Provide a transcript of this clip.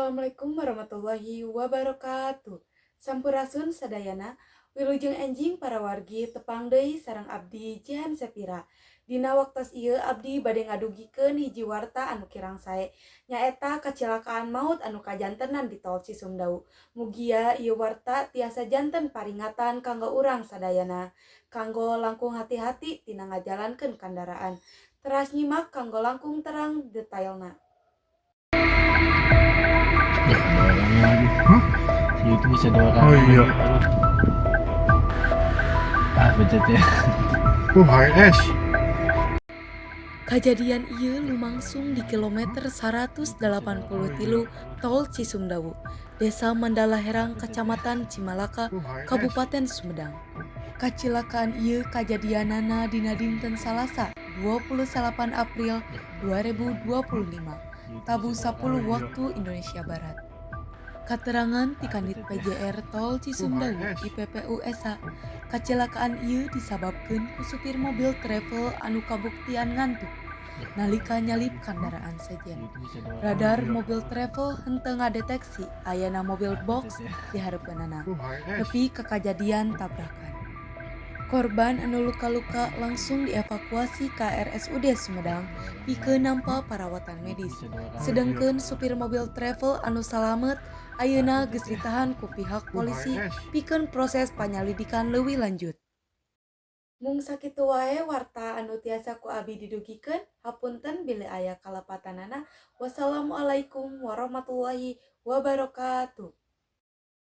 Assalamualaikum warahmatullahi wabarakatuh. Sampurasun sadayana, wilujeng enjing para wargi, tepang deui sareng abdi, Jihan Sepira. Dina waktos ieu abdi bade ngadugikeun hiji warta anu kirang sae, nyaeta kacilakaan maut anu kajantenan di Tol Cisumdawu. Mugia ieu warta tiasa janten paringatan kanggo urang sadayana kanggo langkung hati-hati tina ngajalankeun kandaraan. Teras nyimak kanggo langkung terang detailna. Ya, ada orangnya lagi. Hah? Si itu masih ada orang Oh, iya. lagi. Aduh. Ah, becet ya. Oh, HRS. Kajadian ieu lumangsung di kilometer 183 Tol Cisumdawu, Desa Mandala Herang, Kacamatan Cimalaka, Oh, HRS. Kabupaten Sumedang. Kacilakaan ieu kajadianana dina dinten Salasa, 28 April 2025, tabuh 10 Waktu Indonesia Barat. Katerangan ti Kanit PJR Tol Cisumdawu, IPPU Esa, kacilakaan ieu disababkeun ku supir mobil travel anu kabuktian ngantuk nalika nyalip kandaraan sejen. Radar mobil travel henteu ngadeteksi ayana mobil box di hareupeunana Oh, HRS. Nepi ka kajadian tabrakan. Korban anu luka-luka langsung dievakuasi ka RSUD Sumedang pikeun nampa parawatan medis. Sedengkeun supir mobil travel anu salamet ayeuna geus ditahan ku pihak polisi pikeun proses panyalidikan leuwih lanjut. Mung sakitu wae warta anu tiasa ku abi didugikeun, hapunten bilih aya kalepatanana. Wassalamualaikum warahmatullahi wabarakatuh.